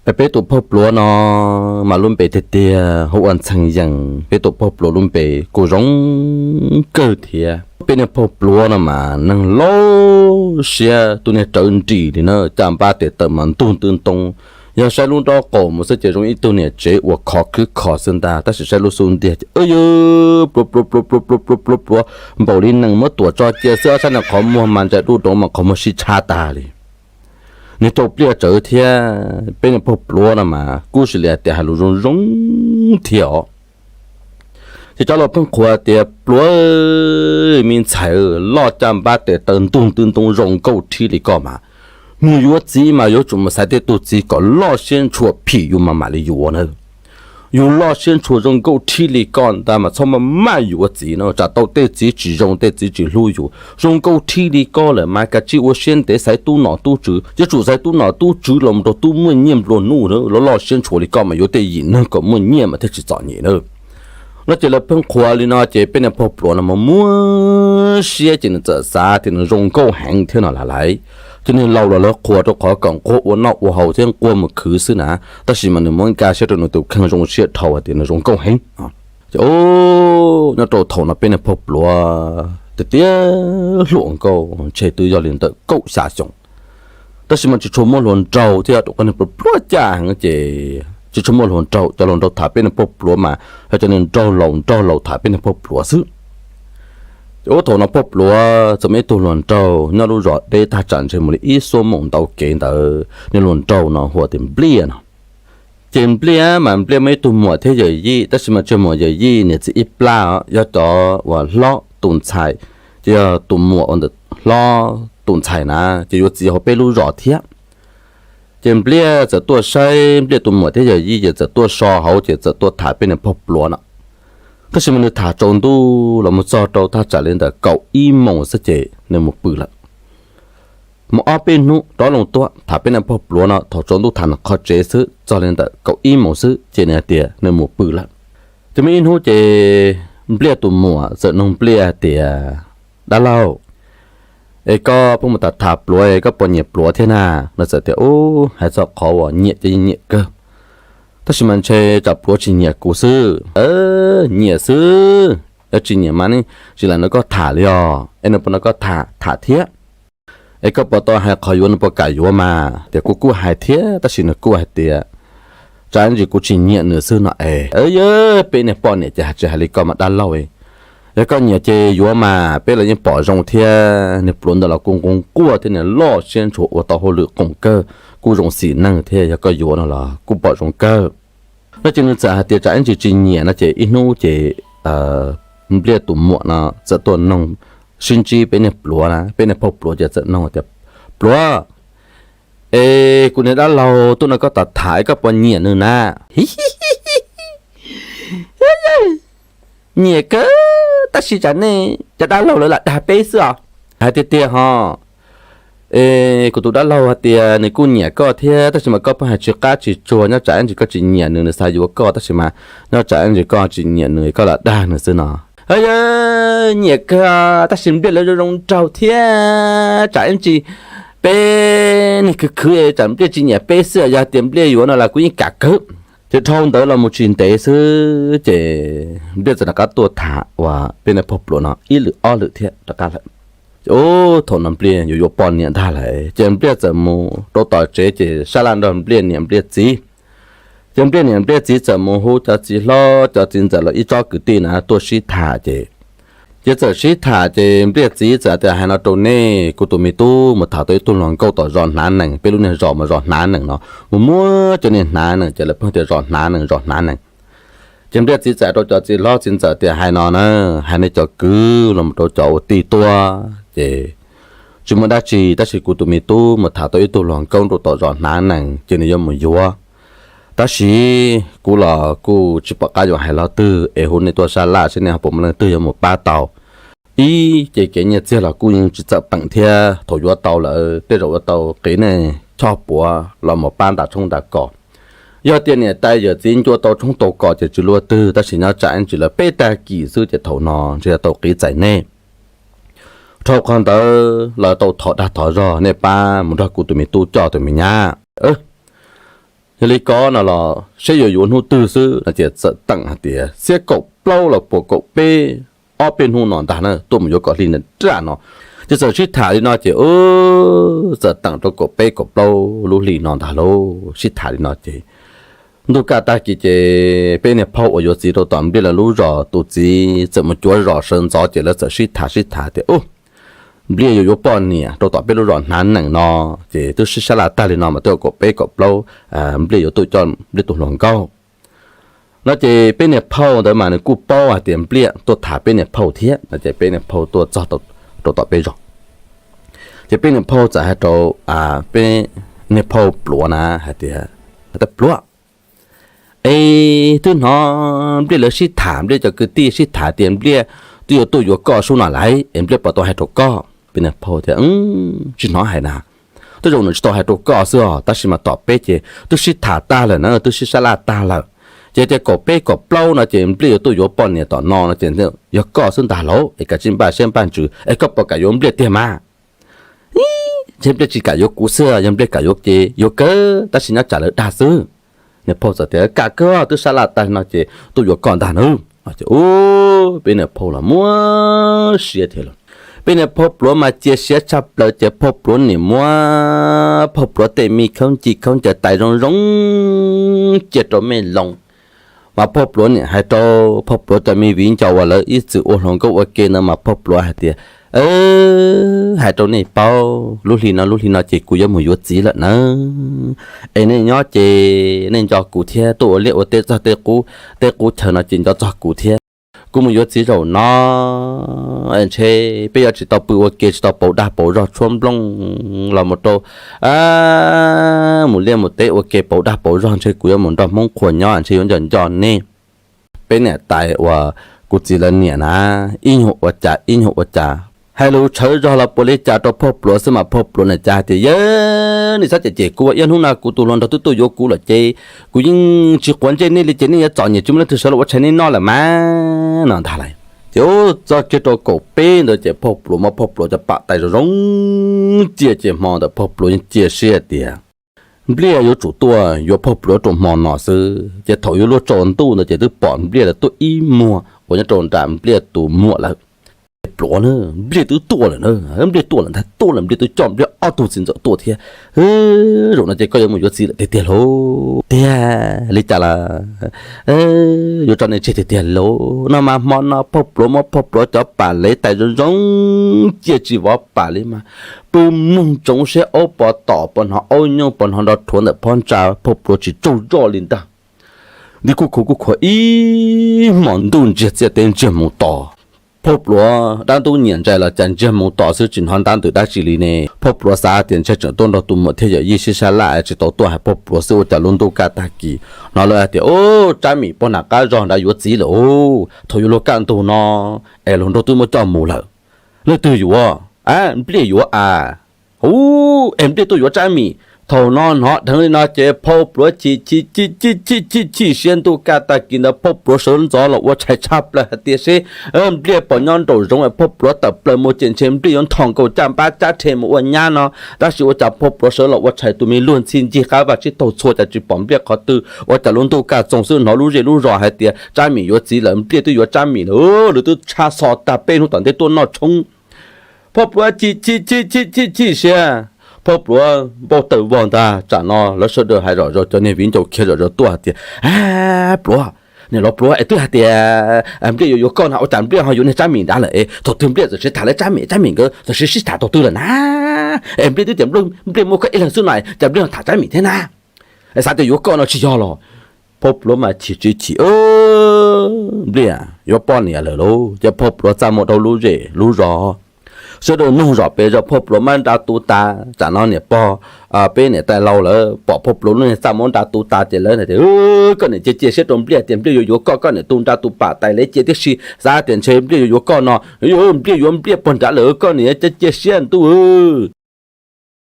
Es peb tus phauj pluav no mas lub npe tiag tiag hu ua Ntxhee Yees, peb tus phauj pluav lub npe kuj zoo kawg thiab. Peb niag phauj pluav no mas neeg laus siab, tus niag rawv nris li na, caj npab tes taw mas ntug ntws ntoo. Yog saib lub nraub qaum mus xwb ces zoo ib tug niam tsev uas khov khwb kho xwb ntag, tab sis saib lub xub ntiag ces pluav pluav pluav pluav pluav pluav pluav pluav npaum li nees muab tuam tso cia xwb, ob sab niag qhov muag mas ntsais duj doov mas qhov muag sib tshab tag li. Niag rau pliaj tsawv thiab peb niag phauj pluav no mas kuj sis li hais tias hais lus zoo zoo thiab os. Ces cov laus pheej qhuas tias, Pluav, me ntxhais, loj caj npab tes taw ntug ntws ntoo zoo nkauj rhib li koj mas, mus yuav txiv mas yuav tsum mus xaiv tej tug txiv kom loj siab ntshua phim yus mas mam li yuav na. Yus loj siab ntshua zoo nkauj rhib li koj ntag mas txhob maj maj yuav txiv no, tsam tau tej txiv tsis zoo, tej txiv tsis hlub yus. Zoo nkauj rhib li koj lawm mas kav tsij ua siab ntev xaiv tub nom tub tswv, yuav tsum xaiv tub nom tub tswv los mus rau tub muaj nyiaj nplua nuj na, loj loj siab ntshua li koj mas yuav tej yim neeg kom muaj nyiaj mas thiaj tsis txom nyem na. No ces lawv pheej qhuas li no ces peb niag phauj pluav no mas muab siab ces nws txawm xav tias nws zoo nkauj heev thiab no lawm lauj. Ces niag laus los lawv qhuas rau qhov kom nquag ua noj ua haus thiab nquag mus khwv xwb na, tab sis mas nws muab nkag siab rau nws tus kheej zoo siab dhau hais tias nws zoo nkauj heev. Ces nyob rau thaum no peb niag phauj pluav tiag tiag hluas nkauj ntshe twb yog li ntawm kaum xya xyoo, tab sis mas tsis tshua muaj hluas nraug thiab, rau qhov niag pluav pluav caj heev ces tsis tshua muaj hluas nraug, cov hluas nraug tham peb niag phauj pluav mas yog cov niag nraug laus nraug laus tham peb niag phauj pluav xwb. Ces ub thaum no phauj pluav txawm muaj ib tug hluas nraug nyob lub zos deb tag tsam ntshe mus li ib xuab moos ntau kev ntawd, niag hluas nraug no hu ua tias Npliaj no. Ces Npliaj mas Npliaj muaj ib tug muam thiab yawm yij, tab sis mas tsis yog muam yawm yij niam txiv ib plab os, yog cov uas hlob tus ntxhais, ces yog tus muam uas ntawm hlob tus ntxhais na, ces yuav txiv hauv peb lub zos thiab. Ces Npliaj txawm tuaj saib Npliaj tus muam thiab yawm yij ces txawm tuaj so hauv ces txawm tuaj tham peb niag phauj pluav no. Tab sis mas nws tham tsaus ntuj los mus txog rau thaj tsam li ntawm kaum ib moos xwb ces nws mus pw lawm. Mus ob peb hnub rov loo tuaj tham peb niag phauj pluav no, thaum tsaus ntuj tham nws qhov tsev xwb, txog li ntawm kaum ib moos xwb ces nws hais tias nws mus pw lawm. Ces muaj ib hnub ces Npliaj tus muam txawm noog Npliaj hais tias, Dab laug, es koj pheej mus tham tham pluav es koj puas nyiam pluav thiab na? No txawm tias, Ub, hais txog qhov uas nyiam ces yeej nyiam kawg, tab sis mas ntshe tsam pluav tsis nyiam kuv xwb. Nyiam xwb, yog tsis nyiam mas nws tsis lam nrog koj tham li os, es nws puas nrog koj tham tham thiab? Es koj puas tau hais qhov yuav nws puas kam yuav mas? Tias kuv kuj hais thiab, tab sis nws kuj hais tias tsam ib ntsis kuv tsis nyiam nws xwb no es. Peb niag poj niam ces hais tsis hais li ko mas dab laug. Yog koj nyiam ces yuav mas, peb los yeej pom zoo thiab, niag pluav ntawd los kuj nqoo quaj thiab, niag loj siab ntshua ua tau hauj lwm qoom kawg, kuj zoo xim neeg thiab, yog koj yuav no los kuj pom zoo kawg. No ces nws txawm hais tias tsam ib ntsis tsis nyiam no ces ib hnub ces Npliaj tus muam no txawm tuaj noog sib ntsib peb niag pluav na, peb niag phauj pluav ces txawm noog tias, Pluav, es kuv niag dab laug tuaj nrog koj tham tham es koj puas nyiam nws na? Nyiam kawg, tab sis tsam nej cov dab laug lawv lam dag peb xwb os. Hais tiag tiag ho, es kuv tus dab laug hais tias nws kuj nyiam koj thiab, tab sis mas koj pheej hais tsis qab tsis tsuag, nyob tsam ib ntsis koj tsis nyiam nws, nws xav yuav koj, tab sis mas nyob tsam ib ntsis koj tsis nyiam nws, koj lam dag nws xwb no. Nyiam kawg, tab sis Npliaj lawv zoo zoo nraug thiab, tsam ib ntsis peb niag khwv khwv tsam Npliaj tsis nyiam peb xwb, yog tias Npliaj yuav no los kuv yeej kam kawg. Ces dhau ntawd los mus tsis ntev xwb ces Npliaj txawm rov qab tuaj tham uas peb niag phauj pluav no ib lwm ob lwm thiab rov qab lawm. Ces ub thaum no Npliaj yuav yuav poj niam ntag lawm, ces Npliaj txawm mus rau tom tsev ces sab laj nrog Npliaj niam Npliaj txiv. Ces Npliaj niam Npliaj txiv txawm mus hu cov txiv hlob cov txiv ntxawm los ib tsob kwv tij na tuaj sib tham ces, ces txawm sib tham ces Npliaj txiv txawm tias, Hais no rau nej, kuv tus me tub mus tham tau ib tug hluas nkauj tom zos Hnav Nees, peb lub niag zos mas zos Hnav Nees no, mus muab cov niag Hnav Nees ces lawv pheej tias zos Hnav Nees, zos Hnav Nees. Ces Npliaj txiv txawm rau cov txiv hlob txiv ntxawm tias, Hais no na, hais nej cov kwv los mus rau cov ua tij tuaj ces tsis muaj dab tsi, tab sis kuv tus me tub mus tham tau ib tug hluas nkauj rau tom zos Hnav Nees ces nws yuav mus yuav. Tab sis kuv los kuj tsis pom qab yuav hais lo twg es hu nej tuaj sab laj seb nej ho puas muaj leej twg yuav mus pab tau. Ib ces kev nyiaj txiag los kuj yeej tsis txawm peem thiab, thaum yuav tau lawm tej zaum yuav tau qiv nej choj puav los mus pab ntas tshoob ntas kos. Yog tias niam tais yawm txiv ncua tau tshoob tau kos ces tsis luaj twg, tab sis nyob tsam ib ntsis lawv peb tag kis xwb ces thaum no ntshe yuav tau qiv txais nej. Dhau qhov ntawd los tau thov dag thov zog nej pab mus nrog kuv tus me tub coj tus me nyab. Yog li ko no los seb yuav yuav hnub twg xwb no ces txawm teem hais tias xiab kaum plaub los puas kaum peb, ob peb hnub no ntag na tuaj mus yuav kom hli nram raj no. Ces txawm sib tham li no ces txawm teem rau kaum peb kaum plaub lub hli no ntag lauj. Sib tham li no ces ntuj kaj tag kis ces peb niag phauj uas yuav txiv rau tom Npliaj lawv lub zos tus txiv txawm mus cuav zos sawv ntxov ces lawv txawm sib tham sib tham tias, Npliaj yuav yuav poj niam rau tom peb lub zos Hnav Nees no, ces twb sib sab laj tag li no mas twb kaum peb kaum plaub, Npliaj yuav tuaj coj Npliaj tus hluas nkauj no. Ces peb niag phauj ntawd mas nws kuj paub hais tias Npliaj tuaj tham peb niag phauj thiab no ces peb niag phauj tuaj txog rau tom peb zos. Ces peb niag phauj txawm hais rau peb niag phauj Pluav na hais tias, Tab Pluav, es twb hnov Npliaj lawv sib tham, Npliaj cov kwv tij sib tham tias Npliaj twb yuav tuaj yuav koj sub no lawm es Npliaj puas tau hais rau koj? Peb niag phauj tias, Tsis hnov hais na. Twb zoo nws tsis tau hais rau koj xwb os, tab sis mas tom peb ces twb sib tham tag lawm na, twb sib sab laj tag lawm. Ces tias kaum peb kaum plaub no ces Npliaj yuav tuaj yuav poj niam tom no no ces yog koj xwb ntag lauj, es kav tsij npaj siab npaj ntsws es koj puas kam yuav Npliaj tiag mas? Ntshe Npliaj tsis kam yuav kuv xwb, yog Npliaj kam yuav ces yuav kawg, tab sis nyob tsam lawv dag xwb. Niag phauj txawm tias, Kam kawg, twb sab laj tag no ces tuaj yuav koj ntag na. Ces peb niag phauj los muab siab thiab lauj. Peb niag phauj Pluav mas cia siab tshaj plaws ces phauj Pluav nim muab phauj Pluav tej me khaub ncaws khaub ncaws tais zoo zoo cia rau mej loo. Mas phauj Pluav nim hais rau phauj Pluav cov me viv ncaus uas lawv ib txwm ua hluas nkauj ua ke ntawd mas phauj Pluav hais tias, Hais rau nej paub, lub hli no lub hli no ces kuv yuav mus yuav txiv lawm nawb. Es nej nyob ces nej nco kuv thiab, tuaj ua liaj ua teb txog tej qub chaw no ces nco txog kuv thiab. Kuv mus yuav txiv zaum no, ntshe peb yuav tsis tau pw ua ke, tsis tau pauv dag pauv zog tshuab nplooj los mus rau mus liaj mus teb ua ke pauv dag pauv zog, ntshe kuv yuav mus nrog Hmoob qhua nyob, ntshe yuav nco nco nej. Peb niam tais uas kuv txiv lawv niam na, ib nyuag ua cas ib nyuag ua cas hais lus tshawv zog los puas li cas rau phauj Pluav xwb mas phauj Pluav niam cas hais tias, Yawg, nej txhob cem cem kuv, ib hnub no kuv tus hluas nraug twb tuaj yuav kuv lawm ces kuv yeej tsis quav ntsej nej li ces nej yuav txom nyem tsis muaj leej twg sawv los ua tshais nej noj lawm mas no ntag lauj. Ces txog kiag rau kaum peb ntawd ces phauj Pluav mas phauj Pluav cov pam tais zoo zoo cia ces hmo ntawd phauj Pluav yeej cia siab tias Npliaj yuav tsum tuaj yuav phauj Pluav rau hmo no xwb. Ces thaum yuav luag tsaus ntuj ntawd ces twb pom Npliaj lawv tuaj ib muag uas nyob rau nram Npliaj tus muam lawm. Ces Pluav na, Npliaj twb tuaj lawm na, Npliaj tuaj lawm ntag, tuaj lawm, Npliaj twb coj Npliaj ob tug txiv ntxawm tuaj thiab. Zaum no ces koj yuav mus yuav txiv lawm tiag tiag lauj? Tiag li cas las, yuav tso nej tseg tiag tiag lauj? No mas hmo no phauj Pluav muab phauj Pluav cov pam lev tais zoo zoo cia tsis vov pam li mas pw moog ntsoov seb aub pov tom pov hnov aub nyooj pov hnov nrov rhuav ntawm phab ntsa, phauj Pluav tsis tsaug zog li ntag. Nti kuj khuv kuj khuav ib hmos ntuj ntsiag txiaj teb ntsiag mus tos. Phauj Pluav dab ntub nyiam ntsais los cas ntsiag mus tos xwb tsis hnov ntab ntws dab tsi li ne. Phauj Pluav xav tias ntshe tseem tuaj nrog tus muam thiab yawm yij sib sab laj tsis tau tuaj hais phauj Pluav xwb ua cas lub ntuj kaj tag kis hnov lawv hais tias, Ub, Tsab Mim pog nram qab zog nrad yuav txiv lawm. Thaum yuav luag kaj ntug no es luag nraug twb muab coj mus lawm. Leej twg yuav? A, Npliaj yuav a. Ub, es Npliaj tuaj yuav Tsab Mim. Thaum no hnov dheev li no ces phauj Pluav chim chim chim chim chim chim siab ntuj kaj tag kis ntawd phauj Pluav sawv ntxov los ua tshais tshaj plaws hais tias seb Npliaj pom nyob nraum zoov es phauj Pluav tawm plaws mus ces ntshe Npliaj yuav nthos nkaus caj npab cab rhe mus ua nyab no. Tab sis ua cas phauj Pluav sawv los ua tshais tus me luag ntxhi ncig qab vaj tsib taug txhua cas tsis pom Npliaj qhov twg, ua cas lub ntuj kaj txoog xwb hnov lub zej lub zos hais tias Tsab Mim yuav txiv lawm, Npliaj twb yuav Tsab Mim lawm, lawv twb tshab xo tag peb hnub tom ntej tuaj noj tshoob. Phauj Pluav chim chim chim chim chim siab, phauj Pluav npau taws vog ntag. Tsam no lawv sawv daws hais zom zaws, cov niag viv ncaus khiav zom zaws tuaj hais tias, Pluav, niam laus Pluav, es twb hais tias Npliaj yuav yuav koj no ua cas Npliaj ho yuav niag Tsab Mim nrad lawm es thaum twg Npliaj txawm siv tham lawv Tsab Mim, Tsab Mim nkawd txawm siv sib tham thaum twg lawm na? Es Npliaj twb tias Npliaj muaj koj ib leeg xwb no cas Npliaj ho tham Tsab Mim thiab na? Xav tias yuav koj no tsis yog los? Phauj Pluav mas chim tsis chim, Npliaj yuav poj niam lawm lauj. Ces phauj Pluav txaj muag rau lub zej lub zos, sawv daws nug zom pes zaws phauj Pluav mab nra tu tas. Tsam no niam pog, peb niam tais laus lawv pom phauj Pluav lub niag txaj muab nra tu tas ces lawv tias, Koj niam cia cia siab rau Npliaj tias Npliaj yuav yuav koj, koj niam tu nra tu pam tais lawv cia tib si, xav tias ntshe Npliaj yuav yuav koj no. Npliaj yuav Npliaj pog nrad lawm, koj niam cia cia siab ntuj.